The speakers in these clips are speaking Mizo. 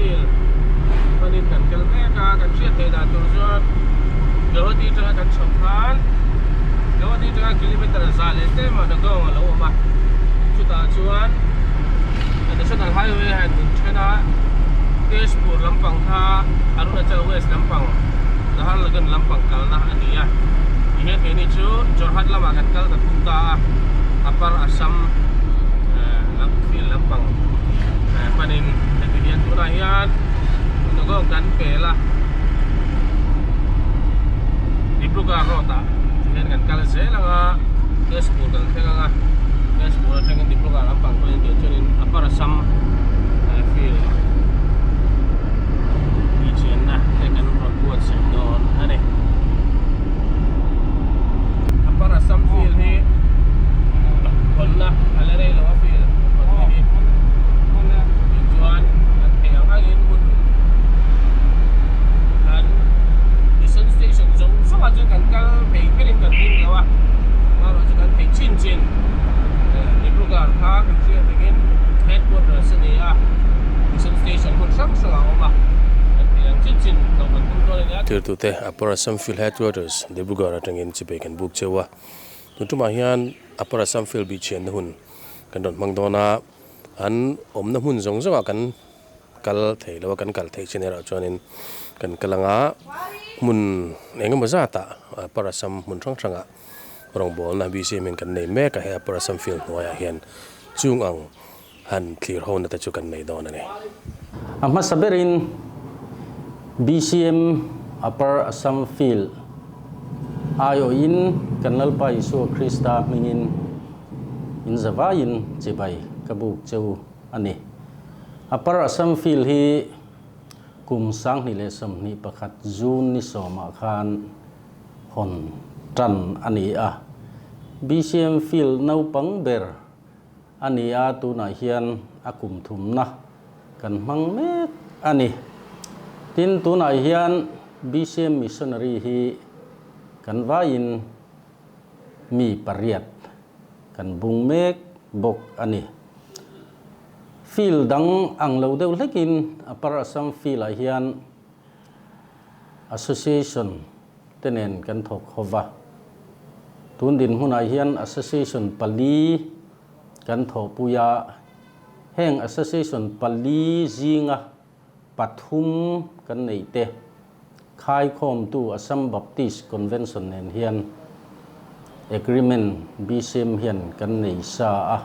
Field panin kan kal mek a, kan hriat theih dan tur chuan Guwahati atanga kan chhoh khan Guwahati atanga kilometer 100 tlema Nagaon a lo awm a, chutah chuan National Highway a han inthen a, Tezpur lampang kha Arunachal West lampang Naharlagun lampang kalna a ni a, tihian keini chu Jorhat lamah kan kal ta thung ta a, Upper Assam lam field lampang panin heti hian tunah hian Nagaon kan pel a, Dibrugarh road ah tihian kan kal zel ang a, Tezpur kan thleng ang a, Tezpur atangin Dibrugarh lampang pawhin tih chuanin Upper Assam field tih chianna te kan rawn buatsaih dawn a ni. Upper Assam field hi hawnna a la rei lo a field hawnna hi tih chuan an theih ang angin hun an mission station zawng zawngah chuan kan kal phei kherin kan ring lo a amaherawh chu kan theih chin chin Dibrugarh kha kan hriat angin headquarters a ni a mission station hmun hrang hrang a awm a kan theih ang chin chin hlauh kan tum dawn a nia. Thirtute Upper Assam Field Headquarters Dibrugarh atangin chipei kan buk cheu a tun tumah hian Upper Assam Field bih chhianna hun kan rawn hmang dawn a an awmna hmun zawng zawngah kan kal thei lo a kan kal theih chin erawh chuanin kan kal anga hmun eng emaw zatah Upper Assam hmun hrang hrangah rawngbawlna BCM in kan nei mek a he Upper Assam Field hnuaiah hian chung ang han thlir ho na te chu kan nei dawn a ni. A hmasa berin BCM Upper Assam Field aiawhin kan Lalpa Isua Krista hmingin in zavaiin chibai ka buk cheu a ni. Upper Assam Field hi kum 2021 June ni sawmah khan hawn tan a ni a. BCM Field naupang ber a ni a, tunah hian a kum thumna kan hmang mek a ni. Tin, tunah hian BCM Missionary hi kan vaiin mi pariat kan bung mek bawk a ni. Field dang ang lo deuh hlekin Upper Assam Field ah hian Association te nen kan thawk ho va. Tun dinhmunah hian Association pali kan thawhpui a, heng Association pali zinga pathum kan neih te khaikhawmtu Assam Baptist Convention nen hian agreement BCM hian kan nei sa a,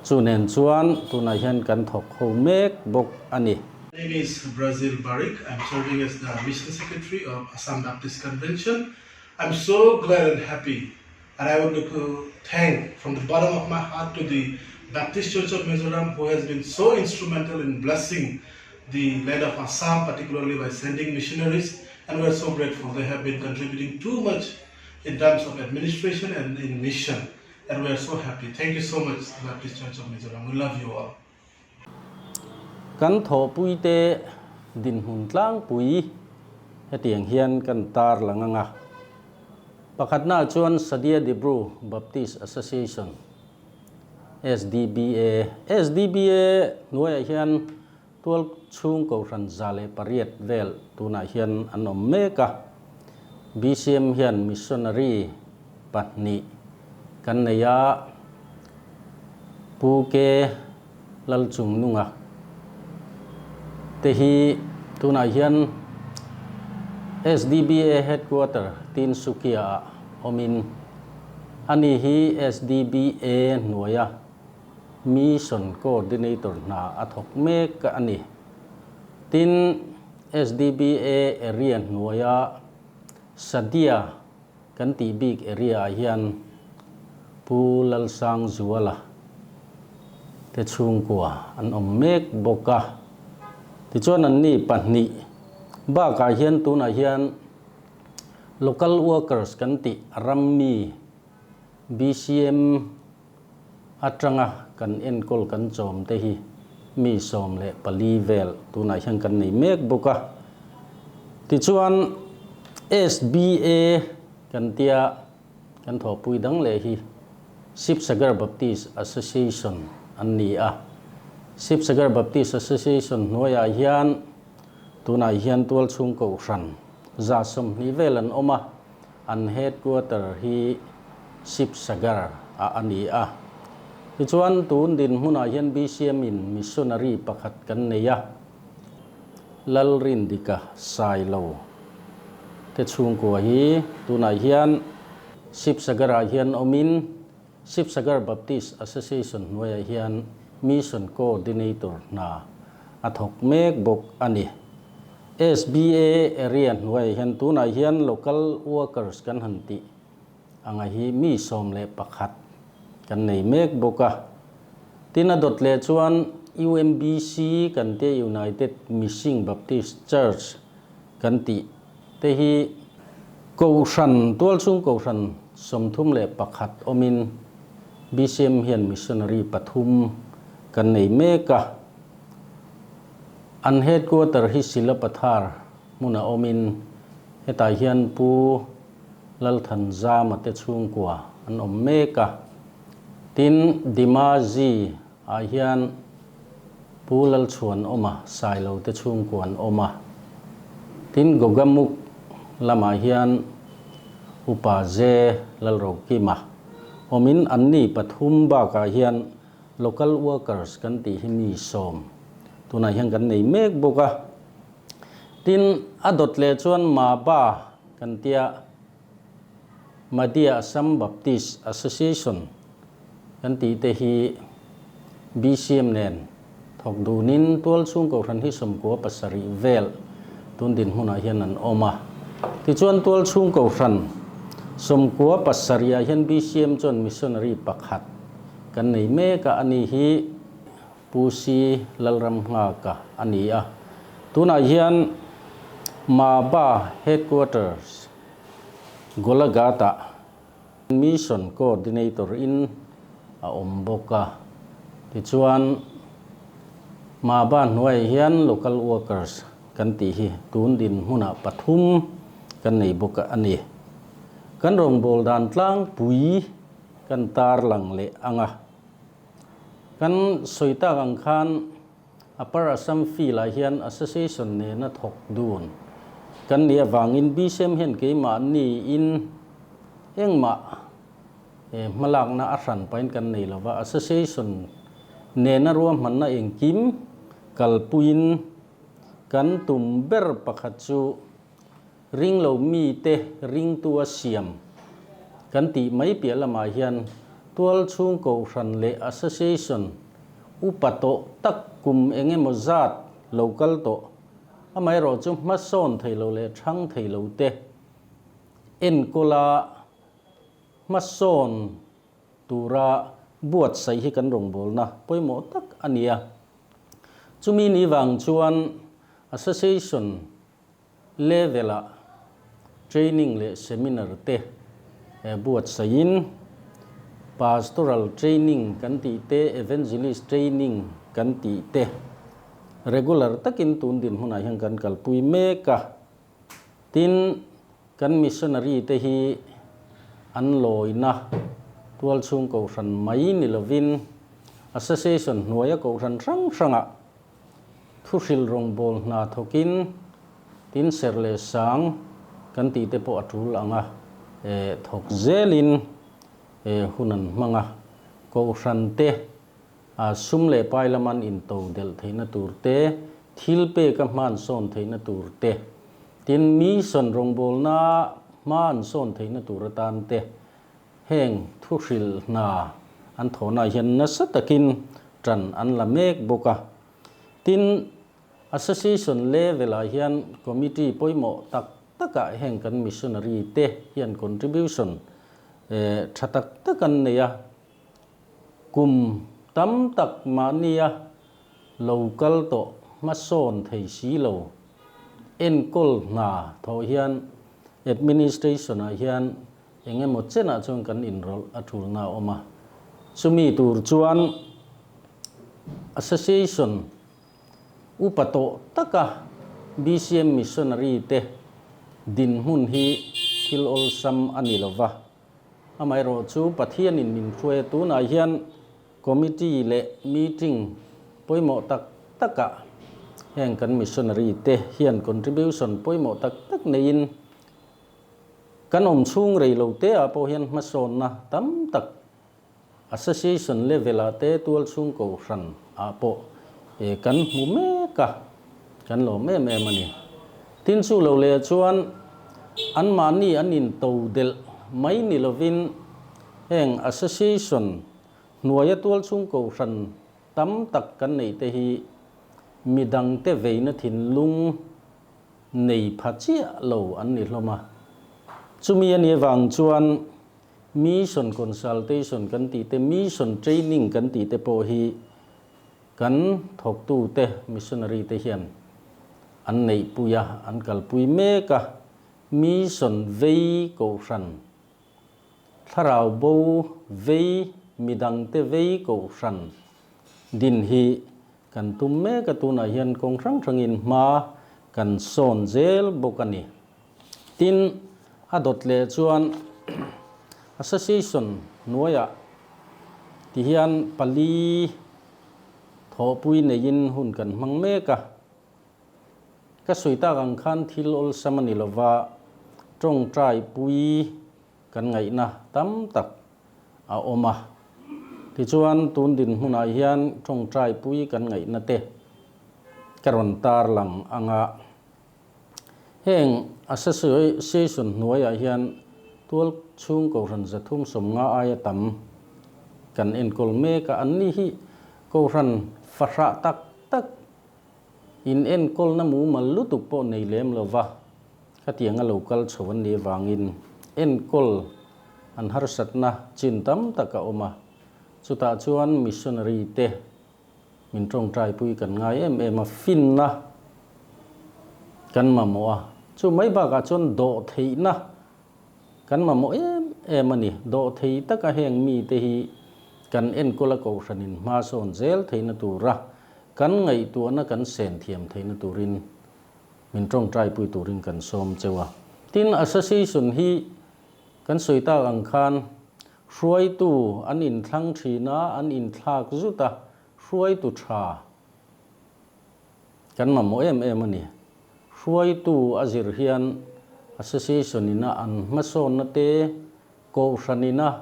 chu nen chuan tunah hian kan thawk ho mek bawk a ni. My name is Brazil Barik, I'm serving as the Mission Secretary of Assam Baptist Convention. I'm so glad and happy and I would like to thank from the bottom of my heart to the Baptist Church of Mizoram who has been so instrumental in blessing the land of Assam particularly by sending missionaries and we are so grateful they have been contributing too much in terms of administration and in mission and we are so happy thank you so much Baptist Church of Mizoram we love you all. Kan thawhpuite dinhmun tlangpui hetiang hian kan tar lang ang a. Pakhatnaah chuan Sadia Dibru Baptist Association, SDBA, SDBA hnuaiah hian tual chhung kohhran 108 vel tunah hian an awm mek a. BCM hian missionary pahnih kan nei a, Pu K. Lalchungnunga te hi tunah hian SDBA Headquarter Tinsukia ah awmin ani hi SDBA hnuaia Mission Coordinator hna a thawk mek a ni. Tin, SDBA area hnuaia Sadia kan tih bik area ah hian Pu Lalsangzuala te chhungkua an awm mek bawk a. Tichuan an ni pahnih bakah hian tunah hian local workers kan tih rammi BCM atanga kan enkawl kan chawm te hi mi 14 vel tunah hian kan nei mek bawk a. Tichuan SBA kan tia kan thawhpui dang leh hi Sibsagar Baptist Association an ni a. Sibsagar Baptist Association hnuaiah hian tunah hian tualchhung kohhran 120 vel an awm a, an headquarter hi Sibsagar ah a ni a. Tichuan tun dinhmunah hian BCM in missionary pakhat kan nei a, Lalrindika Sailo te chhungkua hi tunah hian Sibsagar ah hian awmin Sibsagar Baptist Association hnuaiah hian Mission Coordinator hna a thawk mek bawk a ni. SBA area hnuaiah hian tunah hian Local Workers kan han tih anga hi mi 11 kan nei mek bawk a. Tin a dawt leh chuan UMBC kan tia United Missing Baptist Church kan tih te hi Kohhran, tualchhung Kohhran 31 awmin BCM hian missionary pathum kan nei mek a. An headquarter hi Silapathar hmuna awmin hetah hian Pu Lalthanzama te chhungkua an awm mek a. Tin, Dimazi ah hian Pu Lalchhuan awma Sailo te chhungkua an awm a. Tin, Gogamukh lamah hian Upa Ze Lalrokima awmin anni pathum bakah hian local workers kan tih hi mi 10 tunah hian kan nei mek bawk a. Tin, a dawt leh chuan Maba kan tia Madhya Assam Baptist Association kan tih te hi BCM nen thawk dunin tualchhung kohhran hi 97 vel tun dinhmunah hian an awm a. Tichuan tualchhung kohhran 97 ah hian BCM chuan missionary pakhat kan nei mek a, ani hi Pu Si Lalramnghaka a ni a. Tunah hian Maba Headquarters Golaghat-ah Mission Coordinator in a awm bawk a. Tichuan, Maba hnuaiah hian Local Workers kan tih hi tun dinhmunah pathum kan nei bawk a ni. Kan rawngbâwl dan tlangpui kan tarlang leh ang a. Kan sawi tak ang khan Upper Assam Field-ah hian Association nena thawk dun kan nih avangin BCM hian keimahniin engmah hmalakna a hran pahin kan nei lo va, Association nena ruahmanna engkim kalpuiin kan tum ber pakhat chu Ringlo mite ringtu a siam kan tih mai piah lamah hian tualchhung kohhran leh association upa tawh tak kum eng emaw zat lo kal tawh amaherawh chu hmasawn thei lo leh thang thei lo te enkawla hmasawn tura buatsaih hi kan rawngbawlna pawimawh tak a ni a. Chumi ni vang chuan association level-ah training leh seminar te buatsaihin pastoral training kan tih te, evangelist training kan tih te regular takin tun dinhmunah hian kan kalpui mek a. Tin, kan missionary te hi an lawina tualchhung kohhran mai ni lovin association hnuaia kohhran hrang hrangah Thuhrilh rawngbâwl hna thawkin tin serh leh sâng kan tih te pawh a ṭul ang a, thawk zêlin hun an hmang a. Kohhran te sum leh pai lama an into delh theihna tûr te, thil pêka hma an sawn theihna tûr te, tin mission rawngbâwlna hma an sawn theihna tûr atân te Heng thuhrilh hna an thawhnaah hian nasa takin ṭan an la mek bawk a. Tin, Association level-ah hian committee pawimawh tak takah heng kan missionary te hian contribution ṭha tak tak an nei a. Kum tam tak mahnia lo kal tawh hmasawn thei si lo enkawl hna thawh hian administration-ah hian Eng emaw chenah chuan kan inrawlh a tulna a awm a, chumi tur chuan Association upa tawh taka BCM Missionary te dinhmun hi thil awlsam a ni lova, amaherawhchu Pathianin min hruai a, tunah hian Committee leh meeting. pawimawh tak takah heng kan missionary te hian contribution pawimawh tak tak neiin kan awm chhung rei lo te ah pawh hian hmasawnna tam tak Association level ah te tual chhung kohhran ah pawh kan hmu mek a, kan lawm em em a ni. Tin chu lo leh chuan anmahni an into delh mai ni lovin heng Association hnuaia tual chhung kohhran tam tak kan neih te hi midangte veina thinlung nei pha chiah lo an ni hlawm a. Chumi a nih avang chuan Mission consultation kan tih te, mission training kan tih te pawh hi kan thawktute, missionary te hian an neihpui a, an kalpui mek a. Mission vei kohhran, thlarau bo vei, midangte vei kohhran din hi kan tum mek a, tunah hian kawng hrang hrangin hma kan sawn zel bawk a ni. Tin, a dawt leh chuan Association hnuaiah ti hian pali thawhpui neiin hun kan hmang mek a. Ka sawi tak ang khan thil awlsam a ni lova, tawngtai pui kan ngaihna tam tak a awm a. Tichuan, tun dinhmunah hian tawngtai pui kan ngaihna te ka rawn tarlang ang a. Heng Association hnuaiah hian tual chhung Kohhran 350 aia tam kan enkawl mek a, anni hi Kohhran fahrah tak tak in enkawlna mumal lutuk pawh nei lem lova khatianga lo kal chho an nih avangin enkawl an harsatna chin tam tak a awm a, chutah chuan missionary te Min tawngtaipui kan ngai em em a, finna kan mamawh a, chu mai bakah chuan dawhtheihna kan mamawh em em a ni. Dawhthei taka heng mite hi kan enkawl a kohhranin hma sawn zel theihna tura kan ngaihtuahna kan sen thiam theihna turin min tawngtaipui turin kan sawm cheu a. Tin, Association hi kan sawi tak ang khan Hruaitu an inthlang thin a, an inthlak zut a, hruaitu tha kan mamawh em em a ni. Hruaitu a zir hian Association ina an hmasawnna te, Kohhran ina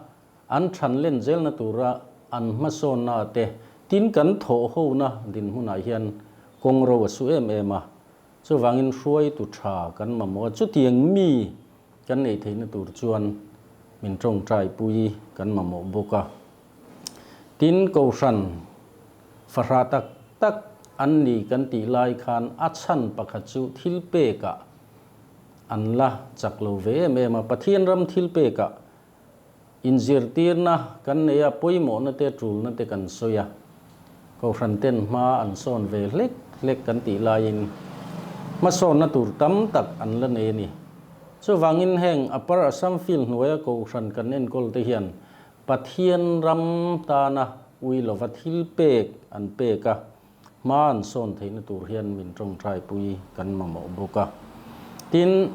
an than len zelna tura an hmasawnna te, tin kan thawhhona dinhmunah hian kawng ro a su em em a. Chuvangin hruaitu tha kan mamawh a, chutiang mi kan neih theihna tur chuan min tawngtaipui kan mamawh bawk a. Tin, Kohhran fahrah tak tak an ni kan tih lai khan a chhan pakhat chu thil pekah an la chak lo ve em em a. Pathian ram thil pekah inzirtirna kan nei a, pawimawhna te, tulna te kan sawi a. Kohhran ten hma an sawn ve hlek hlek kan tih laiin hmasawnna tur tam tak an la nei a ni. Chuvangin heng Upper Assam Field hnuaia Kohhran kan enkawl te hian Pathian ram tana ui lova thil pek an pek a, hma an sawn theihna tur hian min tawngtaipui kan mamawh bawk a. Tin,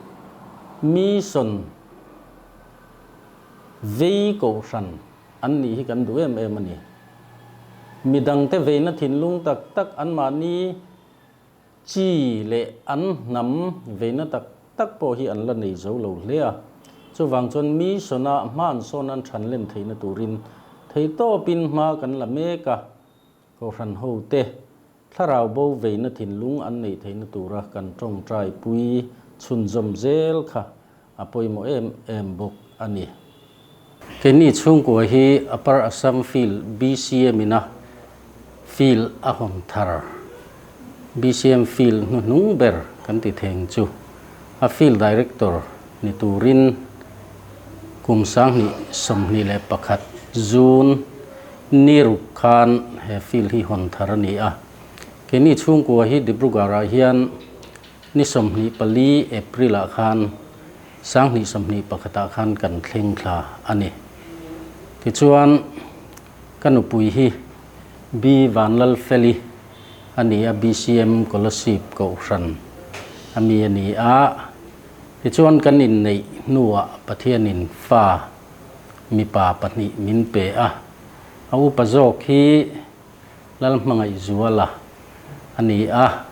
Mission vei Kohhran an nih hi kan duh em em a ni. Midangte veina thinlung tak tak anmahni chi leh an hnam veina tak tak pawh hi an la nei zo lo hle a. Chuvang chuan mi sawna hma an sawn an than len theihna turin theitawpin hma kan la mek a. Kohhran hote thlarau bo veina thinlung an neih theihna tura kan tawngtai pui chhunzawm zel kha a pawimawh em em bawk a ni. Keini chhungkua hi Upper Assam Field BCM ina field a hawn thar, BCM field hnuhnung ber kan ti theng chu a field director ni turin kum 2021 June ni ruk khan he field hi hawn thar a ni a. Keini chhungkua hi Dibrugarh ah hian Ni 24 April ah khan 2021 ah khan kan thleng thla a ni. Tichuan ka nupui hi B Vanlalfeli a ni a, BCM Kolasib Kohhran a mi a ni a. Tichuan kan inneih hnuah Pathianin fa mipa pahnih min pe a, a upa zawk hi. Lalhmangaihzuala a ni a,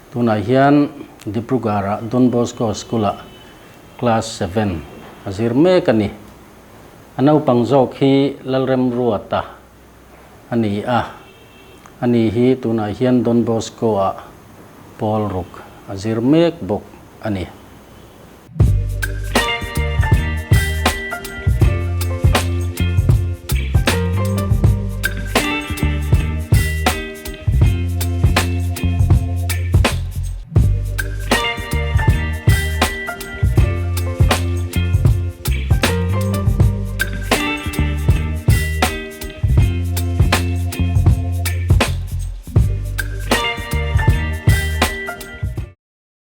tunah hian Dibrugarh-ah Don Bosco School-ah Class Seven a zir mek a ni. A naupang zawk hi Lalremruata a ni a, ani hi tunah hian Don Bosco-ah pawl ruk a zir mek bawk a ni.